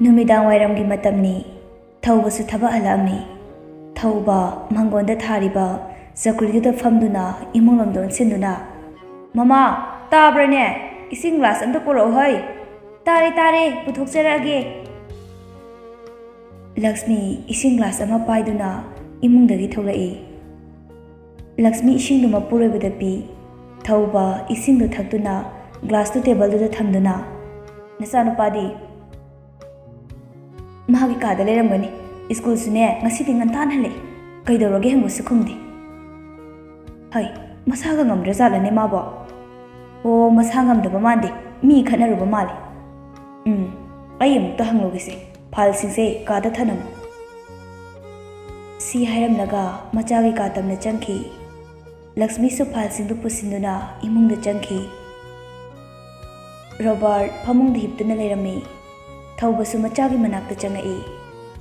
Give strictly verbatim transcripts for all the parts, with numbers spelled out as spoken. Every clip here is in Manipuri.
ꯅꯨꯃꯤꯗꯥꯡ ꯋꯥꯏꯔꯝꯒꯤ ꯃꯇꯝꯅꯤ꯫ ꯊꯧꯕꯁꯨ ꯊꯕꯛ ꯍꯜꯂꯛꯑꯝꯃꯤ꯫ ꯊꯧꯕ ꯃꯪꯒꯣꯟꯗ ꯊꯥꯔꯤꯕ ꯆꯧꯀ꯭ꯔꯤꯗꯨꯗ ꯐꯝꯗꯨꯅ ꯏꯃꯨꯡ ꯂꯣꯝꯗ ꯑꯣꯟꯁꯤꯟꯗꯨꯅ, "ꯃꯃꯥ, ꯇꯥꯕ꯭ꯔꯅꯦ? ꯏꯁꯤꯡ ꯒ꯭ꯂꯥꯁ ꯑꯝꯇ ꯄꯨꯔꯛꯑꯣ ꯍꯩ!" "ꯇꯥꯔꯦ, ꯇꯥꯔꯦ, ꯄꯨꯊꯣꯛꯆꯔꯛꯑꯒꯦ꯫" ꯂꯛꯁꯃꯤ ꯏꯁꯤꯡ ꯒ꯭ꯂꯥꯁ ꯑꯃ ꯄꯥꯏꯗꯨꯅ ꯏꯃꯨꯡꯗꯒꯤ ꯊꯣꯛꯂꯛꯏ꯫ ꯂꯛꯁꯃꯤ ꯏꯁꯤꯡꯗꯨ ꯃꯄꯨꯔꯣꯏꯕꯗ ꯄꯤ꯫ ꯊꯧꯕ ꯏꯁꯤꯡꯗꯨ ꯊꯛꯇꯨꯅ ꯒ꯭ꯂꯥꯁꯇꯨ ꯇꯦꯕꯜꯗꯨꯗ ꯊꯝꯗꯨꯅ, "ꯅꯆꯥꯅꯨꯄꯥꯗꯤ?" "ꯃꯥꯒꯤ ꯀꯥꯗ ꯂꯩꯔꯝꯒꯅꯤ꯫ ꯁ꯭ꯀꯨꯜꯁꯨꯅꯦ ꯉꯁꯤꯗꯤ ꯉꯟꯇꯥꯅ ꯍꯜꯂꯛꯏ꯫ ꯀꯩꯗꯧꯔꯒꯦ ꯍꯪꯕꯁꯨ ꯈꯨꯝꯗꯦ꯫ ꯍꯩ, ꯃꯁꯥꯒ ꯉꯝꯗ꯭ꯔꯖꯥꯠꯂꯅꯦ ꯃꯥꯕꯣ? ꯑꯣ, ꯃꯁꯥ ꯉꯝꯗꯕ ꯃꯥꯟꯗꯦ꯫ ꯃꯤ ꯈꯠꯅꯔꯨꯕ ꯃꯥꯜꯂꯦ꯫ ꯎꯝ, ꯑꯩ ꯑꯃꯨꯛꯇ ꯍꯪꯂꯨꯒꯦꯁꯦ꯫ ꯐꯥꯏꯜꯁꯤꯡꯁꯦ ꯀꯥꯗ ꯊꯅꯝꯃꯨ꯫" ꯁꯤ ꯍꯥꯏꯔꯝꯂꯒ ꯃꯆꯥꯒꯤ ꯀꯥ ꯇꯝꯅ ꯆꯪꯈꯤ꯫ ꯂꯛꯁꯃꯤꯁꯨ ꯐꯥꯏꯜꯁꯤꯡꯗꯨ ꯄꯨꯁꯤꯟꯗꯨꯅ ꯏꯃꯨꯡꯗ ꯆꯪꯈꯤ꯫ ꯔꯣꯕꯥꯔꯠ ꯐꯃꯨꯡꯗ ꯍꯤꯞꯇꯨꯅ ꯂꯩꯔꯝꯃꯤ꯫ ꯊꯧꯕꯁꯨ ꯃꯆꯥꯒꯤ ꯃꯅꯥꯛꯇ ꯆꯪꯉꯛꯏ꯫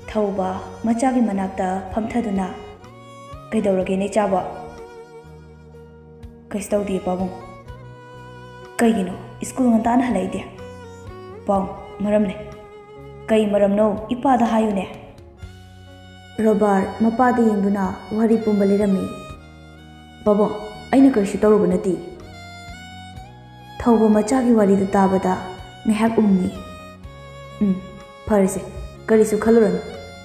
ꯊꯧꯕ ꯃꯆꯥꯒꯤ ꯃꯅꯥꯛꯇ ꯐꯝꯊꯗꯨꯅ, "ꯀꯩꯗꯧꯔꯒꯦ ꯅꯆꯥꯕꯣ?" "ꯀꯩꯁꯨ ꯇꯧꯗꯦ ꯄꯥꯕꯨꯡ꯫" "ꯀꯩꯒꯤꯅꯣ ꯁ꯭ꯀꯨꯜ ꯉꯟꯇꯥꯅ ꯍꯜꯂꯛꯏꯗꯤ?" "ꯄꯥꯎ, ꯃꯔꯝ ꯂꯩ꯫" "ꯀꯩ ꯃꯔꯝꯅꯣ? ꯏꯄꯥꯗ ꯍꯥꯏꯌꯨꯅꯦ꯫" ꯔꯣꯕꯥꯔꯠ ꯃꯄꯥꯗ ꯌꯦꯡꯗꯨꯅ ꯋꯥꯔꯤ ꯄꯨꯝꯕ ꯂꯤꯔꯝꯃꯤ꯫ "ꯄꯥꯕꯨꯡ, ꯑꯩꯅ ꯀꯔꯤꯁꯨ ꯇꯧꯔꯨꯕ ꯅꯠꯇꯦ꯫" ꯊꯧꯕ ꯃꯆꯥꯒꯤ ꯋꯥꯔꯤꯗꯨ ꯇꯥꯕꯗ ꯉꯥꯏꯍꯥꯛ ꯎꯝꯃꯤ꯫ "ꯎꯝ, ꯐꯔꯦꯁꯦ, ꯀꯔꯤꯁꯨ ꯈꯜꯂꯨꯔꯅꯨ꯫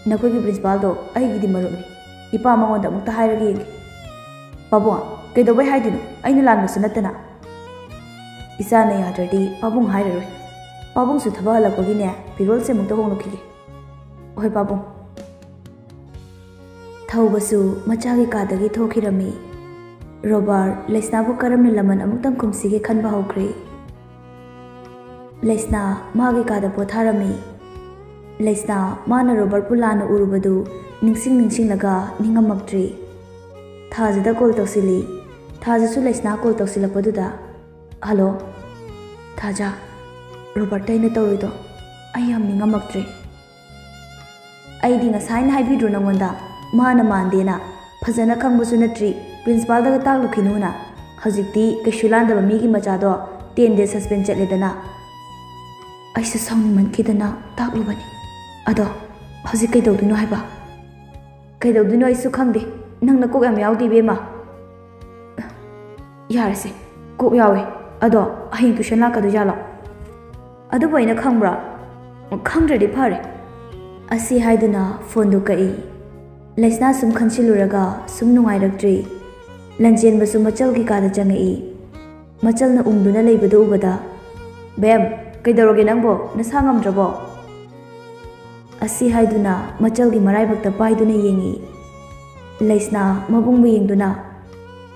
ꯅꯈꯣꯏꯒꯤ ꯄ꯭ꯔꯤꯟꯁꯤꯄꯥꯜꯗꯣ ꯑꯩꯒꯤꯗꯤ ꯃꯔꯨꯞꯅꯤ꯫ ꯏꯄꯥ ꯃꯉꯣꯟꯗ ꯑꯃꯨꯛꯇ ꯍꯥꯏꯔꯒ ꯌꯦꯡꯒꯦ꯫" "ꯄꯥꯕꯨꯡ, ꯀꯩꯗꯧꯕꯩ ꯍꯥꯏꯗꯣꯏꯅꯣ? ꯑꯩꯅ ꯂꯥꯟꯕꯁꯨ ꯅꯠꯇꯅ꯫" "ꯏꯆꯥꯅ ꯌꯥꯗ꯭ꯔꯗꯤ ꯄꯥꯕꯨꯡ ꯍꯥꯏꯔꯔꯣꯏ꯫ ꯄꯥꯕꯨꯡꯁꯨ ꯊꯕꯛ ꯍꯜꯂꯛꯄꯒꯤꯅꯦ, ꯐꯤꯔꯣꯜꯁꯦ ꯑꯃꯨꯛꯇ ꯍꯣꯡꯗꯣꯛꯈꯤꯒꯦ꯫" "ꯍꯣꯏ ꯄꯥꯕꯨꯡ꯫" ꯊꯧꯕꯁꯨ ꯃꯆꯥꯒꯤ ꯀꯥꯗꯒꯤ ꯊꯣꯛꯈꯤꯔꯝꯃꯤ꯫ ꯔꯣꯕꯥꯔꯠ ꯂꯩꯁꯅꯥꯕꯨ ꯀꯔꯝꯅ ꯂꯃꯟ ꯑꯃꯨꯛꯇꯪ ꯈꯨꯝꯁꯤꯒꯦ ꯈꯟꯕ ꯍꯧꯈ꯭ꯔꯦ꯫ ꯂꯩꯁꯅꯥ ꯃꯥꯒꯤ ꯀꯥꯗ ꯄꯣꯊꯥꯔꯝꯃꯤ꯫ ꯂꯩꯁꯅꯥ ꯃꯥꯅ ꯔꯣꯕꯥꯔꯠꯄꯨ ꯂꯥꯟꯅ ꯎꯔꯨꯕꯗꯨ ꯅꯤꯡꯁꯤꯡ ꯅꯤꯡꯁꯤꯡꯂꯒ ꯅꯤꯡꯉꯝꯃꯛꯇ꯭ꯔꯦ꯫ ꯊꯥꯖꯗ ꯀꯣꯜ ꯇꯧꯁꯤꯜꯂꯤ꯫ ꯊꯥꯖꯁꯨ ꯂꯩꯁꯅꯥ ꯀꯣꯜ ꯇꯧꯁꯤꯜꯂꯛꯄꯗꯨꯗ, "ꯍꯜꯂꯣ, ꯊꯥꯖ, ꯔꯣꯕꯥꯔꯠꯇ ꯑꯩꯅ ꯇꯧꯔꯤꯗꯣ ꯑꯩ ꯌꯥꯝ ꯅꯤꯡꯉꯝꯃꯛꯇ꯭ꯔꯦ꯫" "ꯑꯩꯗꯤ ꯉꯁꯥꯏꯅ ꯍꯥꯏꯕꯤꯗ꯭ꯔꯣ ꯅꯪꯉꯣꯟꯗ, ꯃꯥꯅ ꯃꯥꯟꯗꯦꯅ? ꯐꯖꯅ ꯈꯪꯕꯁꯨ ꯅꯠꯇ꯭ꯔꯤ, ꯄ꯭ꯔꯤꯟꯁꯤꯄꯥꯜꯗꯒ ꯇꯥꯛꯂꯨꯈꯤꯅꯨꯅ꯫ ꯍꯧꯖꯤꯛꯇꯤ ꯀꯩꯁꯨ ꯂꯥꯟꯗꯕ ꯃꯤꯒꯤ ꯃꯆꯥꯗꯣ ꯇꯦꯟ ꯗꯦꯖ ꯁꯁꯄꯦꯟ ꯆꯠꯂꯦꯗꯅ꯫" ꯑꯩꯁꯨ ꯁꯥꯎꯅꯤꯡꯃꯟꯈꯤꯗꯅ ꯇꯥꯛꯂꯨꯕꯅꯤ꯫ ꯑꯗꯣ ꯍꯧꯖꯤꯛ ꯀꯩꯗꯧꯗꯣꯏꯅꯣ ꯍꯥꯏꯕ? ꯀꯩꯗꯧꯗꯣꯏꯅꯣ ꯑꯩꯁꯨ ꯈꯪꯗꯦ꯫ ꯅꯪꯅ ꯀꯣꯛ ꯌꯥꯝ ꯌꯥꯎꯗꯦ, ꯏꯕꯦꯝꯃ꯫ ꯌꯥꯔꯦꯁꯦ, ꯀꯣꯛ ꯌꯥꯎꯋꯦ꯫ ꯑꯗꯣ ꯍꯌꯦꯡ ꯇꯨꯏꯁꯟ ꯂꯥꯛꯀꯗꯣꯏꯖꯥꯠꯂꯣ? ꯑꯗꯨꯕꯨ ꯑꯩꯅ ꯈꯪꯕ꯭ꯔꯥ? ꯈꯪꯗ꯭ꯔꯗꯤ ꯐꯔꯦ꯫ ꯑꯁꯤ ꯍꯥꯏꯗꯨꯅ ꯐꯣꯟꯗꯨ ꯀꯛꯏ꯫ ꯂꯩꯁꯅꯥ ꯁꯨꯝ ꯈꯟꯁꯤꯜꯂꯨꯔꯒ ꯁꯨꯝ ꯅꯨꯡꯉꯥꯏꯔꯛꯇ꯭ꯔꯤ꯫ ꯂꯟꯆꯦꯟꯕꯁꯨ ꯃꯆꯜꯒꯤ ꯀꯥꯗ ꯆꯪꯉꯛꯏ꯫ ꯃꯆꯜꯅ ꯎꯪꯗꯨꯅ ꯂꯩꯕꯗꯨ ꯎꯕꯗ, "ꯕꯦꯝ, ꯀꯩꯗꯧꯔꯒꯦ ꯅꯪꯕꯣ? ꯅꯁꯥ ꯉꯝꯗ꯭ꯔꯕꯣ?" ꯑꯁꯤ ꯍꯥꯏꯗꯨꯅ ꯃꯆꯜꯒꯤ ꯃꯔꯥꯏꯕꯛꯇ ꯄꯥꯏꯗꯨꯅ ꯌꯦꯡꯉꯤ꯫ ꯂꯩꯁꯅꯥ ꯃꯕꯨꯡꯕꯨ ꯌꯦꯡꯗꯨꯅ,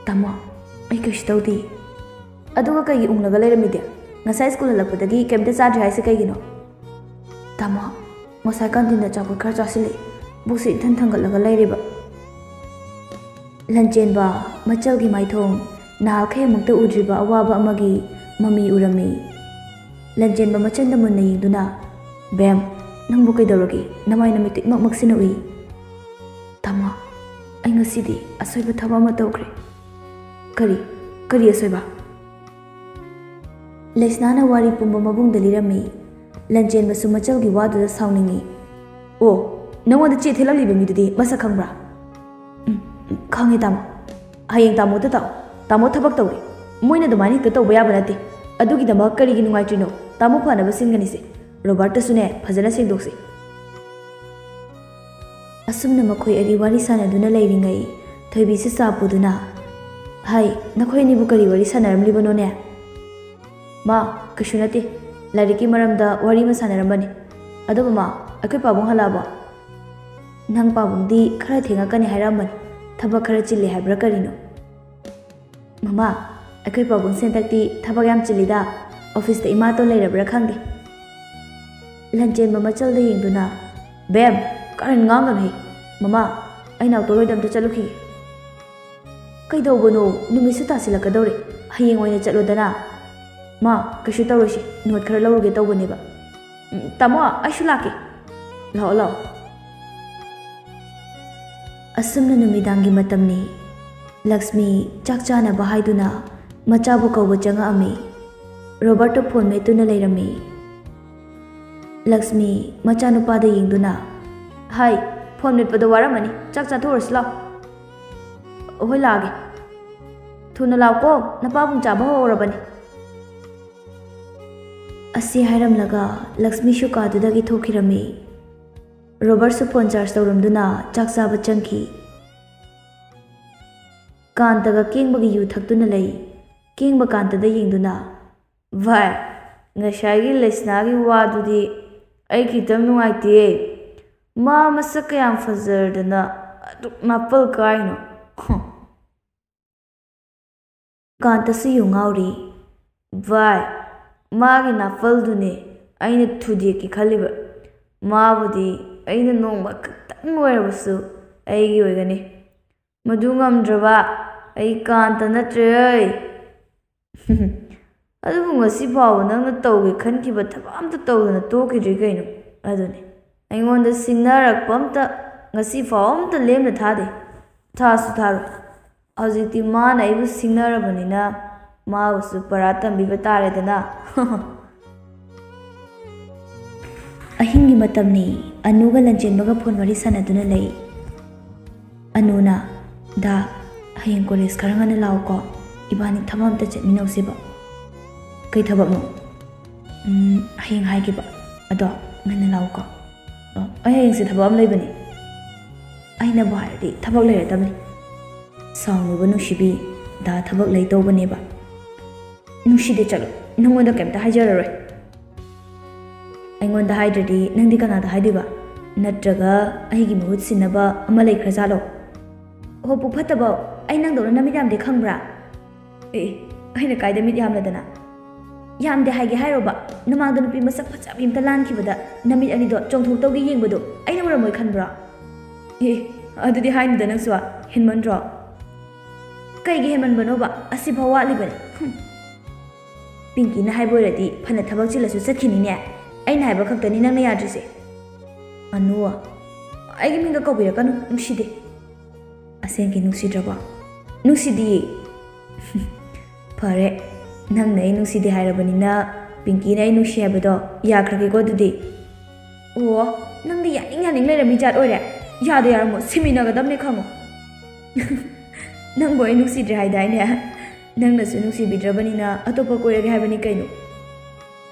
"ꯇꯥꯃꯣ, ꯑꯩ ꯀꯩꯁꯨ ꯇꯧꯗꯦ꯫" "ꯑꯗꯨꯒ ꯀꯩꯒꯤ ꯎꯪꯂꯒ ꯂꯩꯔꯝꯃꯤꯗꯤ? ꯉꯁꯥꯏ ꯁ꯭ꯀꯨꯜ ꯍꯜꯂꯛꯄꯗꯒꯤ ꯀꯩꯝꯇ ꯆꯥꯗ꯭ꯔꯤ ꯍꯥꯏꯁꯦ ꯀꯩꯒꯤꯅꯣ?" "ꯇꯥꯃꯣ, ꯉꯁꯥꯏ ꯀꯥꯟꯇꯤꯟꯗ ꯑꯆꯥꯄꯣꯠ ꯈꯔ ꯆꯥꯁꯤꯜꯂꯛꯑꯦ꯫ ꯄꯨꯛꯁꯦ ꯏꯊꯟ ꯊꯟꯒꯠꯂꯒ ꯂꯩꯔꯦꯕ꯫" ꯂꯟꯆꯦꯟꯕ ꯃꯆꯜꯒꯤ ꯃꯥꯏꯊꯣꯡ ꯅꯍꯥꯜꯈꯩ ꯑꯃꯨꯛꯇ ꯎꯗ꯭ꯔꯤꯕ ꯑꯋꯥꯕ ꯑꯃꯒꯤ ꯃꯃꯤ ꯎꯔꯝꯃꯤ꯫ ꯂꯟꯆꯦꯟꯕ ꯃꯆꯟꯗ ꯃꯨꯟꯅ ꯌꯦꯡꯗꯨꯅ, "ꯕꯦꯝ, ꯅꯪꯕꯨ ꯀꯩꯗꯧꯔꯒꯦ? ꯅꯃꯥꯏ ꯅꯃꯤꯠꯇꯨ ꯏꯃꯛ ꯃꯛꯁꯤꯟꯅ ꯎꯏ꯫" "ꯇꯥꯃꯣ, ꯑꯩ ꯉꯁꯤꯗꯤ ꯑꯁꯣꯏꯕ ꯊꯕꯛ ꯑꯃ ꯇꯧꯈ꯭ꯔꯦ꯫" "ꯀꯔꯤ? ꯀꯔꯤ ꯑꯁꯣꯏꯕ?" ꯂꯩꯁꯅꯥꯅ ꯋꯥꯔꯤ ꯄꯨꯝꯕ ꯃꯕꯨꯡꯗ ꯂꯤꯔꯝꯃꯤ꯫ ꯂꯟꯆꯦꯟꯕꯁꯨ ꯃꯆꯜꯒꯤ ꯋꯥꯗꯨꯗ ꯁꯥꯎꯅꯤꯡꯉꯤ꯫ "ꯑꯣ, ꯅꯪꯉꯣꯟꯗ ꯆꯦ ꯊꯤꯜꯂꯛꯂꯤꯕ ꯃꯤꯗꯨꯗꯤ ꯃꯁꯛ ꯈꯪꯕ꯭ꯔꯥ?" "ꯎꯝ, ꯎꯝ, ꯈꯪꯉꯦ ꯇꯥꯃꯣ꯫ ꯍꯌꯦꯡ ꯇꯥꯃꯣꯗ ꯇꯥꯛꯑꯣ꯫ ꯇꯥꯃꯣ ꯊꯕꯛ ꯇꯧꯏ꯫ ꯃꯣꯏꯅ ꯑꯗꯨꯃꯥꯏꯅ ꯍꯦꯛꯇ ꯇꯧꯕ ꯌꯥꯕ ꯅꯠꯇꯦ꯫ ꯑꯗꯨꯒꯤꯗꯃꯛ ꯀꯔꯤꯒꯤ ꯅꯨꯡꯉꯥꯏꯇ꯭ꯔꯤꯅꯣ? ꯇꯥꯃꯣ ꯐꯅꯕ ꯁꯤꯟꯒꯅꯤꯁꯦ꯫ ꯔꯣꯕꯥꯔꯠꯇꯁꯨꯅꯦ ꯐꯖꯅ ꯁꯦꯡꯗꯣꯛꯁꯤ꯫" ꯑꯁꯨꯝꯅ ꯃꯈꯣꯏ ꯑꯅꯤ ꯋꯥꯔꯤ ꯁꯥꯟꯅꯗꯨꯅ ꯂꯩꯔꯤꯉꯩ, ꯊꯣꯏꯕꯤꯁꯨ ꯆꯥ ꯄꯨꯗꯨꯅ, "ꯍꯥꯏ, ꯅꯈꯣꯏ ꯑꯅꯤꯕꯨ ꯀꯔꯤ ꯋꯥꯔꯤ ꯁꯥꯟꯅꯔꯝꯂꯤꯕꯅꯣꯅꯦ?" "ꯃꯥ, ꯀꯩꯁꯨ ꯅꯠꯇꯦ, ꯂꯥꯏꯔꯤꯛꯀꯤ ꯃꯔꯝꯗ ꯋꯥꯔꯤ ꯑꯃ ꯁꯥꯟꯅꯔꯝꯕꯅꯤ꯫ ꯑꯗꯨꯕꯨ ꯃꯥ, ꯑꯩꯈꯣꯏ ꯄꯥꯕꯨꯡ ꯍꯜꯂꯛꯑꯕꯣ?" "ꯅꯪ ꯄꯥꯕꯨꯡꯗꯤ ꯈꯔ ꯊꯦꯡꯉꯛꯀꯅꯤ ꯍꯥꯏꯔꯛꯑꯝꯕꯅꯤ, ꯊꯕꯛ ꯈꯔ ꯆꯤꯜꯂꯤ ꯍꯥꯏꯕ꯭ꯔꯥ ꯀꯔꯤꯅꯣ?" "ꯃꯃꯥ, ꯑꯩꯈꯣꯏ ꯄꯥꯕꯨꯡꯁꯦ ꯍꯟꯗꯛꯇꯤ ꯊꯕꯛ ꯌꯥꯝ ꯆꯤꯜꯂꯤꯗ, ꯑꯣꯐꯤꯁꯇ ꯏꯃꯥꯇꯣꯟ ꯂꯩꯔꯕ꯭ꯔꯥ ꯈꯪꯗꯦ꯫" ꯂꯟꯆꯦꯟꯕ ꯃꯆꯜꯗ ꯌꯦꯡꯗꯨꯅ, "ꯕꯦꯝ, ꯀꯥꯔꯟ ꯉꯥꯡꯒꯅꯨꯍꯦ꯫ ꯃꯃꯥ, ꯑꯩ ꯅꯥꯎꯇꯣꯟ ꯍꯣꯏꯗ ꯑꯝꯇ ꯆꯠꯂꯨꯈꯤꯒꯦ꯫" "ꯀꯩꯗꯧꯕꯅꯣ? ꯅꯨꯃꯤꯠꯁꯨ ꯇꯥꯁꯤꯜꯂꯛꯀꯗꯧꯔꯦ꯫ ꯍꯌꯦꯡ ꯑꯣꯏꯅ ꯆꯠꯂꯣꯗꯅ꯫" "ꯃꯥ, ꯀꯩꯁꯨ ꯇꯧꯔꯣꯏꯁꯦ, ꯅꯣꯠ ꯈꯔ ꯂꯧꯔꯨꯒꯦ ꯇꯧꯕꯅꯦꯕ꯫" "ꯎꯝ, ꯇꯥꯃꯣ, ꯑꯩꯁꯨ ꯂꯥꯛꯀꯦ꯫" "ꯂꯥꯛꯑꯣ, ꯂꯥꯛꯑꯣ꯫" ꯑꯁꯨꯝꯅ ꯅꯨꯃꯤꯗꯥꯡꯒꯤ ꯃꯇꯝꯅꯤ꯫ ꯂꯛꯁꯃꯤ ꯆꯥꯛ ꯆꯥꯅꯕ ꯍꯥꯏꯗꯨꯅ ꯃꯆꯥꯕꯨ ꯀꯧꯕ ꯆꯪꯉꯛꯑꯝꯃꯤ꯫ ꯔꯣꯕꯥꯔꯠꯇꯣ ꯐꯣꯟ ꯃꯦꯠꯇꯨꯅ ꯂꯩꯔꯝꯃꯤ꯫ ꯂꯛꯁꯃꯤ ꯃꯆꯥꯅꯨꯄꯥꯗ ꯌꯦꯡꯗꯨꯅ, "ꯍꯥꯏ, ꯐꯣꯟ ꯃꯦꯠꯄꯗ ꯋꯥꯔꯝꯃꯅꯤ, ꯆꯥꯛ ꯆꯥꯊꯣꯛꯎꯔꯁꯤ ꯂꯥꯎ꯫" "ꯍꯣꯏ, ꯂꯥꯛꯑꯒꯦ꯫ ꯊꯨꯅ ꯂꯥꯛꯎꯀꯣ, ꯅꯄꯥꯕꯨꯡ ꯆꯥꯕ ꯍꯧꯍꯧꯔꯕꯅꯤ꯫" ꯑꯁꯤ ꯍꯥꯏꯔꯝꯂꯒ ꯂꯛꯁꯃꯤꯁꯨ ꯀꯥꯗꯨꯗꯒꯤ ꯊꯣꯛꯈꯤꯔꯝꯃꯤ꯫ ꯔꯣꯕꯔꯠꯁꯨ ꯐꯣꯟ ꯆꯥꯔꯖ ꯇꯧꯔꯝꯗꯨꯅ ꯆꯥꯛ ꯆꯥꯕ ꯆꯪꯈꯤ꯫ ꯀꯥꯟꯇꯒ ꯀꯦꯡꯕꯒꯤ ꯌꯨ ꯊꯛꯇꯨꯅ ꯂꯩ꯫ ꯀꯦꯡꯕ ꯀꯥꯟꯇꯗ ꯌꯦꯡꯗꯨꯅ, "ꯚꯥꯏ, ꯉꯁꯥꯏꯒꯤ ꯂꯩꯁꯅꯥꯒꯤ ꯋꯥꯗꯨꯗꯤ ꯑꯩ ꯈꯤꯇꯪ ꯅꯨꯡꯉꯥꯏꯇꯦ꯫ ꯃꯥ ꯃꯁꯛ ꯀꯌꯥꯝ ꯐꯖꯔꯗꯅ ꯑꯗꯨꯛ ꯅꯥꯄꯜ ꯀꯥꯏꯅꯣ?" ꯍꯨꯝ꯫ ꯀꯥꯟꯇꯁꯨ ꯌꯨ ꯉꯥꯎꯔꯤ꯫ "ꯚꯥꯏ, ꯃꯥꯒꯤ ꯅꯥꯄꯜꯗꯨꯅꯦ ꯑꯩꯅ ꯊꯨꯗꯦꯛꯀꯦ ꯈꯜꯂꯤꯕ꯫ ꯃꯥꯕꯨꯗꯤ ꯑꯩꯅ ꯅꯣꯡꯃ ꯈꯛꯇꯪ ꯑꯣꯏꯔꯕꯁꯨ ꯑꯩꯒꯤ ꯑꯣꯏꯒꯅꯤ꯫ ꯃꯗꯨ ꯉꯝꯗ꯭ꯔꯕ ꯑꯩ ꯀꯥꯟꯇ ꯅꯠꯇ꯭ꯔꯦ꯫ ꯑꯗꯨꯕꯨ ꯉꯁꯤ ꯐꯥꯎꯕ ꯅꯪꯅ ꯇꯧꯒꯦ ꯈꯟꯈꯤꯕ ꯊꯕꯛ ꯑꯝꯇ ꯇꯧꯗꯅ ꯇꯣꯛꯈꯤꯗ꯭ꯔꯤ ꯀꯩꯅꯣ?" ꯑꯗꯨꯅꯤ, ꯑꯩꯉꯣꯟꯗ ꯁꯤꯡꯅꯔꯛꯄ ꯑꯝꯇ ꯉꯁꯤ ꯐꯥꯎ ꯑꯝꯇ ꯂꯦꯝꯅ ꯊꯥꯗꯦ꯫ ꯊꯥꯁꯨ ꯊꯥꯔꯣꯏ꯫ ꯍꯧꯖꯤꯛꯇꯤ ꯃꯥꯅ ꯑꯩꯕꯨ ꯁꯤꯡꯅꯔꯕꯅꯤꯅ ꯃꯥꯕꯨꯁꯨ ꯄꯔꯥ ꯇꯝꯕꯤꯕ ꯇꯥꯔꯦꯗꯅ꯫ ꯑꯍꯤꯡꯒꯤ ꯃꯇꯝꯅꯤ꯫ ꯑꯅꯨꯒ ꯂꯟꯆꯦꯟꯕꯒ ꯐꯣꯟ ꯋꯥꯔꯤ ꯁꯥꯟꯅꯗꯨꯅ ꯂꯩ꯫ ꯑꯅꯨꯅ, "ꯗꯥ, ꯍꯌꯦꯡ ꯀꯣꯂꯦꯖ ꯈꯔ ꯉꯟꯅ ꯂꯥꯛꯎꯀꯣ, ꯏꯕꯥꯅꯤ ꯊꯕꯛ ꯑꯝꯇ ꯆꯠꯃꯤꯟꯅꯧꯁꯦꯕ꯫" "ꯀꯩ ꯊꯕꯛꯅꯣ?" "ꯎꯝ, ꯍꯌꯦꯡ ꯍꯥꯏꯒꯦꯕ, ꯑꯗꯣ ꯉꯟꯅ ꯂꯥꯛꯎꯀꯣ꯫" "ꯑꯣ, ꯑꯩ ꯍꯌꯦꯡꯁꯦ ꯊꯕꯛ ꯑꯃ ꯂꯩꯕꯅꯤ꯫" "ꯑꯩꯅꯕꯨ ꯍꯥꯏꯔꯗꯤ ꯊꯕꯛ ꯂꯩꯔꯗꯕꯅꯤ꯫" "ꯁꯥꯎꯅꯨꯕ ꯅꯨꯡꯁꯤꯕꯤ, ꯗꯥ ꯊꯕꯛ ꯂꯩ ꯇꯧꯕꯅꯦꯕ꯫" "ꯅꯨꯡꯁꯤꯗꯦ, ꯆꯠꯂꯣ, ꯅꯪꯉꯣꯟꯗ ꯀꯩꯝꯇ ꯍꯥꯏꯖꯔꯔꯣꯏ꯫" "ꯑꯩꯉꯣꯟꯗ ꯍꯥꯏꯗ꯭ꯔꯗꯤ ꯅꯪꯗꯤ ꯀꯅꯥꯗ ꯍꯥꯏꯗꯣꯏꯕ? ꯅꯠꯇ꯭ꯔꯒ ꯑꯩꯒꯤ ꯃꯍꯨꯠ ꯁꯤꯟꯅꯕ ꯑꯃ ꯂꯩꯈ꯭ꯔꯖꯥꯠꯂꯣ?" "ꯑꯣꯍꯣ, ꯄꯨꯛ ꯐꯠꯇꯕꯧ, ꯑꯩ ꯅꯪꯗꯧꯅ ꯅꯃꯤꯠ ꯌꯥꯝꯗꯦ ꯈꯪꯕ꯭ꯔꯥ?" "ꯑꯦ, ꯑꯩꯅ ꯀꯥꯏꯗ ꯃꯤꯠ ꯌꯥꯝꯂꯗꯅ?" "ꯌꯥꯝꯗꯦ ꯍꯥꯏꯒꯦ ꯍꯥꯏꯔꯣꯕ? ꯅꯃꯥꯡꯗ ꯅꯨꯄꯤ ꯃꯁꯛ ꯐꯖꯕꯤ ꯑꯝꯇ ꯂꯥꯟꯈꯤꯕꯗ ꯅꯃꯤꯠ ꯑꯅꯤꯗꯣ ꯆꯣꯡꯊꯣꯛꯇꯧꯒꯤ ꯌꯦꯡꯕꯗꯣ ꯑꯩꯅ ꯎꯔꯝꯃꯣꯏ ꯈꯟꯕ꯭ꯔꯣ?" "ꯑꯦ, ꯑꯗꯨꯗꯤ ꯍꯥꯏꯅꯨꯗ ꯅꯪꯁꯨ, ꯍꯦꯟꯃꯟꯗ꯭ꯔꯣ?" "ꯀꯩꯒꯤ ꯍꯦꯟꯃꯟꯕꯅꯣꯕ? ꯑꯁꯤꯐꯥꯎ ꯋꯥꯠꯂꯤꯕꯅꯤ꯫ ꯍꯨꯝ꯫ ꯄꯤꯡꯀꯤꯅ ꯍꯥꯏꯕ ꯑꯣꯏꯔꯗꯤ ꯐꯅ ꯊꯕꯛ ꯆꯤꯜꯂꯁꯨ ꯆꯠꯈꯤꯅꯤꯅꯦ꯫ ꯑꯩꯅ ꯍꯥꯏꯕ ꯈꯛꯇꯅꯤ ꯅꯪꯅ ꯌꯥꯗ꯭ꯔꯤꯁꯦ꯫" "ꯑꯅꯨ, ꯑꯩꯒꯤ ꯃꯤꯡꯒ ꯀꯧꯕꯤꯔꯛꯀꯅꯨ, ꯅꯨꯡꯁꯤꯗꯦ꯫" "ꯑꯁꯦꯡꯀꯤ ꯅꯨꯡꯁꯤꯗ꯭ꯔꯕꯣ?" "ꯅꯨꯡꯁꯤꯗꯤꯌꯦ꯫" "ꯐꯔꯦ, ꯅꯪꯅ ꯑꯩ ꯅꯨꯡꯁꯤꯗꯦ ꯍꯥꯏꯔꯕꯅꯤꯅ ꯄꯤꯡꯀꯤꯅ ꯑꯩ ꯅꯨꯡꯁꯤ ꯍꯥꯏꯕꯗꯣ ꯌꯥꯈ꯭ꯔꯒꯦꯀꯣ ꯑꯗꯨꯗꯤ?" ꯑꯣ, ꯅꯪꯗꯤ ꯌꯥꯅꯤꯡ ꯌꯥꯅꯤꯡ ꯂꯩꯔꯝꯃꯤ ꯖꯥꯠ ꯑꯣꯏꯔꯦ꯫ ꯌꯥꯗ ꯌꯥꯔꯝꯃꯣ, ꯁꯤꯃꯤꯟꯅꯒꯗꯕꯅꯦ ꯈꯪꯉꯣ꯫ ꯅꯪꯕꯨ ꯑꯩ ꯅꯨꯡꯁꯤꯗ꯭ꯔꯦ ꯍꯥꯏꯗꯥꯏꯅꯦ? ꯅꯪꯅꯁꯨ ꯅꯨꯡꯁꯤꯕꯤꯗ꯭ꯔꯕꯅꯤꯅ ꯑꯇꯣꯞꯄ ꯀꯣꯏꯔꯒꯦ ꯍꯥꯏꯕꯅꯤ ꯀꯩꯅꯣ꯫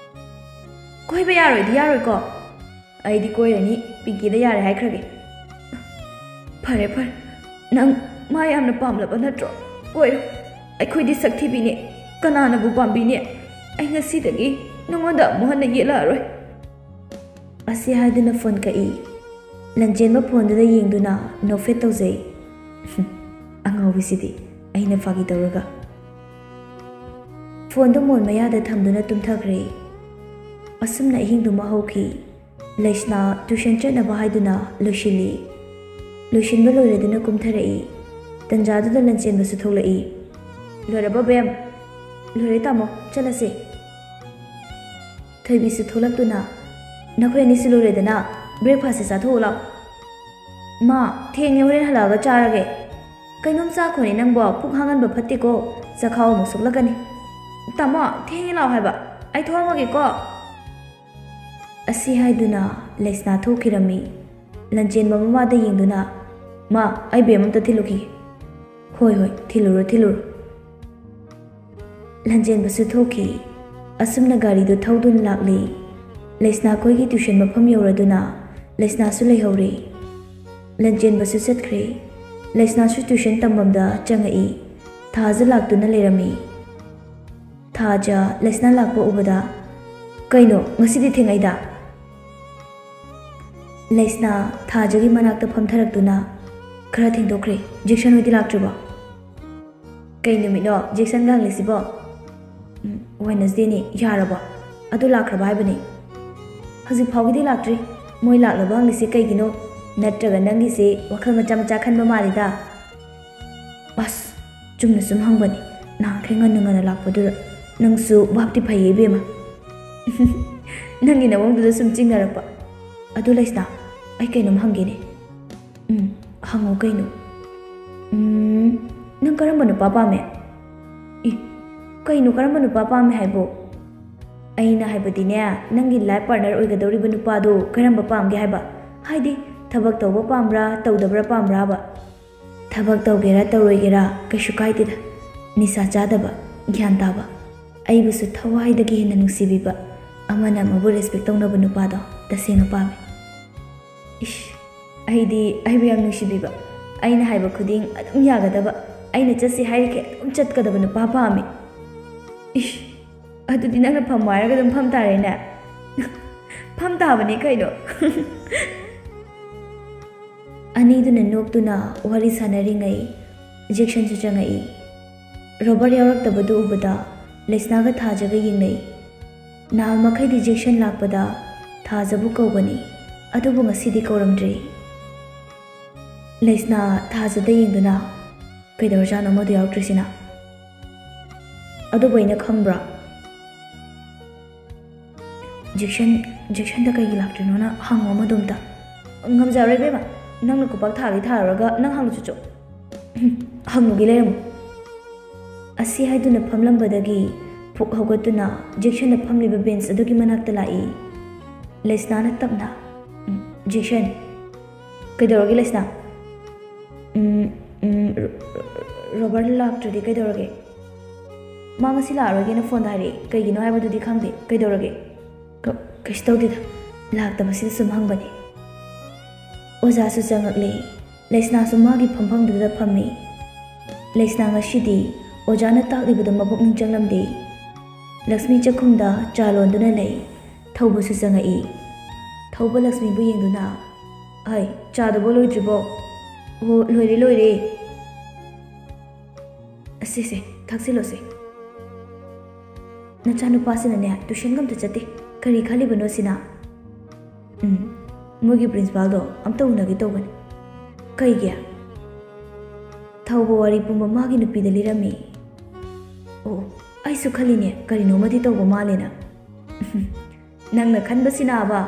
ꯀꯣꯏꯕ ꯌꯥꯔꯣꯏꯗꯤ ꯌꯥꯔꯣꯏꯀꯣ꯫ ꯑꯩꯗꯤ ꯀꯣꯏꯔꯅꯤ, ꯄꯤꯡꯀꯤꯗ ꯌꯥꯔꯦ ꯍꯥꯏꯈ꯭ꯔꯒꯦ꯫ ꯐꯔꯦ ꯐꯔꯦ, ꯅꯪ ꯃꯥ ꯌꯥꯝꯅ ꯄꯥꯝꯂꯕ ꯅꯠꯇ꯭ꯔꯣ? ꯀꯣꯏꯔꯣ꯫ ꯑꯩꯈꯣꯏꯗꯤ ꯁꯛ ꯊꯤꯕꯤꯅꯦ, ꯀꯅꯥꯅꯕꯨ ꯄꯥꯝꯕꯤꯅꯤ? ꯑꯩ ꯉꯁꯤꯗꯒꯤ ꯅꯉꯣꯟꯗ ꯑꯃꯨꯛ ꯍꯟꯅ ꯌꯦꯠꯂꯛꯑꯔꯣꯏ꯫ ꯑꯁꯤ ꯍꯥꯏꯗꯨꯅ ꯐꯣꯟ ꯀꯛꯏ꯫ ꯂꯟꯆꯦꯟꯕ ꯐꯣꯟꯗꯨꯗ ꯌꯦꯡꯗꯨꯅ ꯅꯣꯛꯐꯦꯠ ꯇꯧꯖꯩ꯫ ꯑꯉꯥꯎꯕꯤꯁꯤꯗꯤ, ꯑꯩꯅ ꯐꯥꯒꯤ ꯇꯧꯔꯒ꯫ ꯐꯣꯟꯗꯨ ꯃꯣꯟ ꯃꯌꯥꯗ ꯊꯝꯗꯨꯅ ꯇꯨꯝꯊꯈ꯭ꯔꯦ꯫ ꯑꯁꯨꯝꯅ ꯑꯍꯤꯡꯗꯨꯃ ꯍꯧꯈꯤ꯫ ꯂꯩꯁꯅꯥ ꯇ꯭ꯌꯨꯁꯟ ꯆꯠꯅꯕ ꯍꯥꯏꯗꯨꯅ ꯂꯣꯏꯁꯤꯜꯂꯤ꯫ ꯂꯣꯏꯁꯤꯟꯕ ꯂꯣꯏꯔꯗꯨꯅ ꯀꯨꯝꯊꯔꯛꯏ꯫ ꯇꯟꯖꯥꯗꯨꯗ ꯂꯟꯆꯦꯟꯕꯁꯨ ꯊꯣꯛꯂꯛꯏ꯫ "ꯂꯣꯏꯔꯕꯣ ꯕꯦꯝ?" "ꯂꯣꯏꯔꯦ ꯇꯥꯃꯣ, ꯆꯠꯂꯁꯦ꯫" ꯊꯣꯏꯕꯤꯁꯨ ꯊꯣꯛꯂꯛꯇꯨꯅ, "ꯅꯈꯣꯏ ꯑꯅꯤꯁꯨ ꯂꯣꯏꯔꯦꯗꯅ, ꯕ꯭ꯔꯦꯛꯐꯥꯁꯁꯦ ꯆꯥꯊꯣꯛꯎ ꯂꯥꯎ꯫" "ꯃꯥ, ꯊꯦꯡꯉꯦ, ꯍꯣꯔꯦꯟ ꯍꯜꯂꯛꯑꯒ ꯆꯥꯔꯒꯦ꯫" "ꯀꯩꯅꯣꯝ ꯆꯥꯈꯣꯅꯦ ꯅꯪꯕꯣ, ꯄꯨꯛ ꯍꯥꯡꯍꯟꯕ ꯐꯠꯇꯦꯀꯣ, ꯆꯈꯥꯎ ꯑꯃꯨꯛ ꯁꯣꯛꯂꯛꯀꯅꯤ꯫" "ꯇꯥꯃꯣ, ꯊꯦꯡꯉꯦ ꯂꯥꯎ ꯍꯥꯏꯕ, ꯑꯩ ꯊꯣꯛꯂꯛꯑꯒꯦꯀꯣ꯫" ꯑꯁꯤ ꯍꯥꯏꯗꯨꯅ ꯂꯩꯁꯅꯥ ꯊꯣꯛꯈꯤꯔꯝꯃꯤ꯫ ꯂꯟꯆꯦꯟꯕ ꯃꯃꯥꯗ ꯌꯦꯡꯗꯨꯅ, "ꯃꯥ, ꯑꯩ ꯕꯦꯝ ꯑꯝꯇ ꯊꯤꯜꯂꯨꯈꯤꯒꯦ꯫" "ꯍꯣꯏ ꯍꯣꯏ, ꯊꯤꯜꯂꯨꯔꯣ ꯊꯤꯜꯂꯨꯔꯣ꯫" ꯂꯟꯆꯦꯟꯕꯁꯨ ꯊꯣꯛꯈꯤ꯫ ꯑꯁꯨꯝꯅ ꯒꯥꯔꯤꯗꯨ ꯊꯧꯗꯨꯅ ꯂꯥꯛꯂꯤ꯫ ꯂꯩꯁꯅꯥꯈꯣꯏꯒꯤ ꯇ꯭ꯌꯨꯁꯟ ꯃꯐꯝ ꯌꯧꯔꯗꯨꯅ ꯂꯩꯁꯅꯥꯁꯨ ꯂꯩꯍꯧꯔꯦ꯫ ꯂꯟꯆꯦꯟꯕꯁꯨ ꯆꯠꯈ꯭ꯔꯦ꯫ ꯂꯩꯁꯅꯥꯁꯨ ꯇ꯭ꯌꯨꯁꯟ ꯇꯝꯐꯝꯗ ꯆꯪꯉꯛꯏ꯫ ꯊꯥꯖ ꯂꯥꯛꯇꯨꯅ ꯂꯩꯔꯝꯃꯤ꯫ ꯊꯥꯖ ꯂꯩꯁꯅꯥ ꯂꯥꯛꯄ ꯎꯕꯗ, "ꯀꯩꯅꯣ, ꯉꯁꯤꯗꯤ ꯊꯦꯡꯉꯩꯗ?" ꯂꯩꯁꯅꯥ ꯊꯥꯖꯒꯤ ꯃꯅꯥꯛꯇ ꯐꯝꯊꯔꯛꯇꯨꯅ, "ꯈꯔ ꯊꯦꯡꯗꯣꯛꯈ꯭ꯔꯦ꯫ ꯖꯦꯛꯁꯟ ꯍꯣꯏꯗꯤ ꯂꯥꯛꯇ꯭ꯔꯤꯕꯣ?" "ꯀꯩ ꯅꯨꯃꯤꯠꯅꯣ ꯖꯦꯛꯁꯟꯒ ꯍꯪꯂꯤꯁꯤꯕꯣ?" "ꯎꯝ, ꯋꯦꯅꯁꯗꯦꯅꯤ꯫ ꯌꯥꯔꯕꯣ?" "ꯑꯗꯨ ꯂꯥꯛꯈ꯭ꯔꯕ ꯍꯥꯏꯕꯅꯤ?" "ꯍꯧꯖꯤꯛ ꯐꯥꯎꯒꯤꯗꯤ ꯂꯥꯛꯇ꯭ꯔꯤ꯫ ꯃꯣꯏ ꯂꯥꯛꯅꯕ ꯍꯪꯂꯤꯁꯦ ꯀꯩꯒꯤꯅꯣ? ꯅꯠꯇ꯭ꯔꯒ ꯅꯪꯒꯤꯁꯦ ꯋꯥꯈꯜ ꯃꯆꯥ ꯃꯆꯥ ꯈꯟꯕ ꯃꯥꯜꯂꯤꯗ?" "ꯑꯁ, ꯆꯨꯝꯅ ꯁꯨꯝ ꯍꯪꯕꯅꯤ꯫ ꯅꯍꯥꯟꯈꯩ ꯉꯟꯅ ꯉꯟꯅ ꯂꯥꯛꯄꯗꯨꯗ ꯅꯪꯁꯨ ꯚꯥꯞꯇꯤ ꯐꯩꯌꯦ ꯏꯕꯦꯝꯃ꯫" "ꯅꯪꯒꯤ ꯅꯋꯣꯡꯗꯨꯗ ꯁꯨꯝ ꯆꯤꯡꯅꯔꯛꯄ꯫ ꯑꯗꯨ ꯂꯩꯁꯅꯥ, ꯑꯩ ꯀꯩꯅꯣꯝ ꯍꯪꯒꯦꯅꯦ꯫" "ꯎꯝ, ꯍꯪꯉꯣ ꯀꯩꯅꯣ꯫" "ꯎꯝ, ꯅꯪ ꯀꯔꯝꯕ ꯅꯨꯄꯥ ꯄꯥꯝꯃꯦ?" "ꯏ, ꯀꯩꯅꯣ ꯀꯔꯝꯕ ꯅꯨꯄꯥ ꯄꯥꯝꯃꯦ ꯍꯥꯏꯕꯣ?" ꯑꯩꯅ ꯍꯥꯏꯕꯗꯤꯅꯦ, ꯅꯪꯒꯤ life partner ꯑꯣꯏꯒꯗꯧꯔꯤꯕ ꯅꯨꯄꯥꯗꯣ ꯀꯔꯝꯕ ꯄꯥꯝꯒꯦ ꯍꯥꯏꯕ? ꯍꯥꯏꯗꯤ, ꯊꯕꯛ ꯇꯧꯕ ꯄꯥꯝꯕ꯭ꯔꯥ, ꯇꯧꯗꯕ꯭ꯔꯥ ꯄꯥꯝꯕ꯭ꯔꯥꯕ? ꯊꯕꯛ ꯇꯧꯒꯦꯔꯥ ꯇꯧꯔꯣꯏꯒꯦꯔꯥ ꯀꯩꯁꯨ ꯀꯥꯏꯗꯦꯗ꯫ ꯅꯤꯁꯥ ꯆꯥꯗꯕ, ꯒ꯭ꯌꯥꯟ ꯇꯥꯕ, ꯑꯩꯕꯨꯁꯨ ꯊꯋꯥꯏꯗꯒꯤ ꯍꯦꯟꯅ ꯅꯨꯡꯁꯤꯕꯤꯕ, ꯑꯃꯅ ꯑꯃꯕꯨ respect ꯇꯧꯅꯕ ꯅꯨꯄꯥꯗꯣ ꯇꯁꯦꯡꯅ ꯄꯥꯝꯃꯤ꯫ ꯏꯁ, ꯑꯩꯗꯤ ꯑꯩꯕꯨ ꯌꯥꯝ ꯅꯨꯡꯁꯤꯕꯤꯕ, ꯑꯩꯅ ꯍꯥꯏꯕ ꯈꯨꯗꯤꯡ ꯑꯗꯨꯝ ꯌꯥꯒꯗꯕ, ꯑꯩꯅ ꯆꯠꯁꯤ ꯍꯥꯏꯔꯤꯈꯩ ꯑꯗꯨꯝ ꯆꯠꯀꯗꯕ ꯅꯨꯄꯥ ꯄꯥꯝꯃꯤ꯫ ꯏꯁ, ꯑꯗꯨꯗꯤ ꯅꯪꯅ ꯐꯝꯃꯣ ꯍꯥꯏꯔꯒ ꯑꯗꯨꯝ ꯐꯝ ꯇꯥꯔꯦꯅꯦ꯫ ꯐꯝ ꯇꯥꯕꯅꯤ ꯀꯩꯅꯣ꯫ ꯑꯅꯤꯗꯨꯅ ꯅꯣꯛꯇꯨꯅ ꯋꯥꯔꯤ ꯁꯥꯟꯅꯔꯤꯉꯩ ꯖꯦꯛꯁꯟꯁꯨ ꯆꯪꯉꯛꯏ꯫ ꯔꯣꯕꯔꯠ ꯌꯥꯎꯔꯛꯇꯕꯗꯨ ꯎꯕꯗ ꯂꯩꯁꯅꯥꯒ ꯊꯥꯖꯒ ꯌꯦꯡꯅꯩ꯫ ꯅꯍꯥꯟ ꯃꯈꯩꯗꯤ ꯖꯦꯛꯁꯟ ꯂꯥꯛꯄꯗ ꯊꯥꯖꯕꯨ ꯀꯧꯕꯅꯤ, ꯑꯗꯨꯕꯨ ꯉꯁꯤꯗꯤ ꯀꯧꯔꯝꯗ꯭ꯔꯦ꯫ ꯂꯩꯁꯅꯥ ꯊꯥꯖꯗ ꯌꯦꯡꯗꯨꯅ, "ꯀꯩꯗꯧꯔꯖꯥꯠꯅꯣ ꯑꯃꯗꯨ ꯌꯥꯎꯔꯛꯇ꯭ꯔꯤꯁꯤꯅ? ꯑꯗꯨꯕꯨ ꯑꯩꯅ ꯈꯪꯕ꯭ꯔꯥ? ꯖꯦꯛꯁꯟ, ꯖꯦꯛꯁꯟꯗ ꯀꯩꯒꯤ ꯂꯥꯛꯇ꯭ꯔꯤꯅꯣꯅ ꯍꯪꯉꯣ ꯑꯃꯗꯣꯝꯇ꯫" "ꯉꯝꯖꯔꯣꯏ ꯏꯕꯦꯝꯃ, ꯅꯪꯅ ꯈꯨꯄꯥꯛ ꯊꯥꯒꯦ ꯊꯥꯔꯨꯔꯒ ꯅꯪ ꯍꯪꯉꯨ ꯆꯨꯆꯣ꯫" "ꯍꯪꯉꯨꯒꯦ ꯂꯩꯔꯝꯃꯨ꯫" ꯑꯁꯤ ꯍꯥꯏꯗꯨꯅ ꯐꯝꯂꯝꯕꯗꯒꯤ ꯐꯨꯛ ꯍꯧꯒꯠꯇꯨꯅ ꯖꯦꯛꯁꯟꯅ ꯐꯝꯂꯤꯕ ꯕꯦꯟꯁ ꯑꯗꯨꯒꯤ ꯃꯅꯥꯛꯇ ꯂꯥꯛꯏ꯫ ꯂꯩꯁꯅꯥꯅ ꯇꯞꯅ, "ꯎꯝ, ꯖꯦꯛꯁꯟ꯫" "ꯀꯩꯗꯧꯔꯒꯦ ꯂꯩꯁꯅꯥ?" "ꯎꯝ, ꯎꯝ, ꯔꯣ-, ꯔꯣ-, ꯔꯣꯕꯔꯠ ꯂꯥꯛꯇ꯭ꯔꯗꯤ ꯀꯩꯗꯧꯔꯒꯦ? ꯃꯥ ꯉꯁꯤ ꯂꯥꯛꯑꯔꯣꯏꯒꯦꯅ ꯐꯣꯟꯗ ꯍꯥꯏꯔꯛꯑꯦ꯫ ꯀꯩꯒꯤꯅꯣ ꯍꯥꯏꯕꯗꯨꯗꯤ ꯈꯪꯗꯦ꯫ ꯀꯩꯗꯧꯔꯒꯦ?" "ꯀ-, ꯀꯩꯁꯨ ꯇꯧꯗꯦꯗ꯫ ꯂꯥꯛꯇꯕꯁꯤꯗ ꯁꯨꯝ ꯍꯪꯕꯅꯤ꯫" ꯑꯣꯖꯥꯁꯨ ꯆꯪꯉꯛꯂꯦ꯫ ꯂꯩꯁꯅꯥꯁꯨ ꯃꯥꯒꯤ ꯐꯝꯐꯝꯗꯨꯗ ꯐꯝꯃꯤ꯫ ꯂꯩꯁꯅꯥ ꯉꯁꯤꯗꯤ ꯑꯣꯖꯥꯅ ꯇꯥꯛꯂꯤꯕꯗꯨ ꯃꯄꯨꯛꯅꯤꯡ ꯆꯪꯂꯝꯗꯦ꯫ ꯂꯛꯁꯃꯤ ꯆꯥꯛꯈꯨꯝꯗ ꯆꯥ ꯂꯣꯟꯗꯨꯅ ꯂꯩ꯫ ꯊꯧꯕꯁꯨ ꯆꯪꯉꯛꯏ꯫ ꯊꯧꯕ ꯂꯛꯁꯃꯤꯕꯨ ꯌꯦꯡꯗꯨꯅ, "ꯍꯩ, ꯆꯥꯗꯨꯕꯣ ꯂꯣꯏꯗ꯭ꯔꯤꯕꯣ?" "ꯑꯣ, ꯂꯣꯏꯔꯦ, ꯂꯣꯏꯔꯦ꯫" "ꯑꯁꯦ, ꯁꯦ, ꯊꯛꯆꯤꯜꯂꯣꯁꯦ꯫ ꯅꯆꯥꯅꯨꯄꯥꯁꯤꯅꯅꯦ, ꯇꯨꯏꯁꯟꯒ ꯑꯝꯇ ꯆꯠꯇꯦ꯫ ꯀꯔꯤ ꯈꯜꯂꯤꯕꯅꯣ ꯁꯤꯅ?" "ꯎꯝ, ꯃꯣꯏꯒꯤ ꯄ꯭ꯔꯤꯟꯁꯤꯄꯥꯜꯗꯣ ꯑꯝꯇ ꯎꯅꯒꯦ ꯇꯧꯕꯅꯤ꯫" "ꯀꯩꯒꯤ?" "ꯊꯧꯕ ꯋꯥꯔꯤ ꯄꯨꯝꯕ ꯃꯥꯒꯤ ꯅꯨꯄꯤꯗ ꯂꯤꯔꯝꯃꯤ꯫" "ꯑꯣ, ꯑꯩꯁꯨ ꯈꯜꯂꯤꯅꯦ, ꯀꯔꯤꯅꯣꯃꯗꯤ ꯇꯧꯕ ꯃꯥꯜꯂꯦꯅ꯫" "ꯅꯪꯅ ꯈꯟꯕꯁꯤꯅꯥꯕ꯫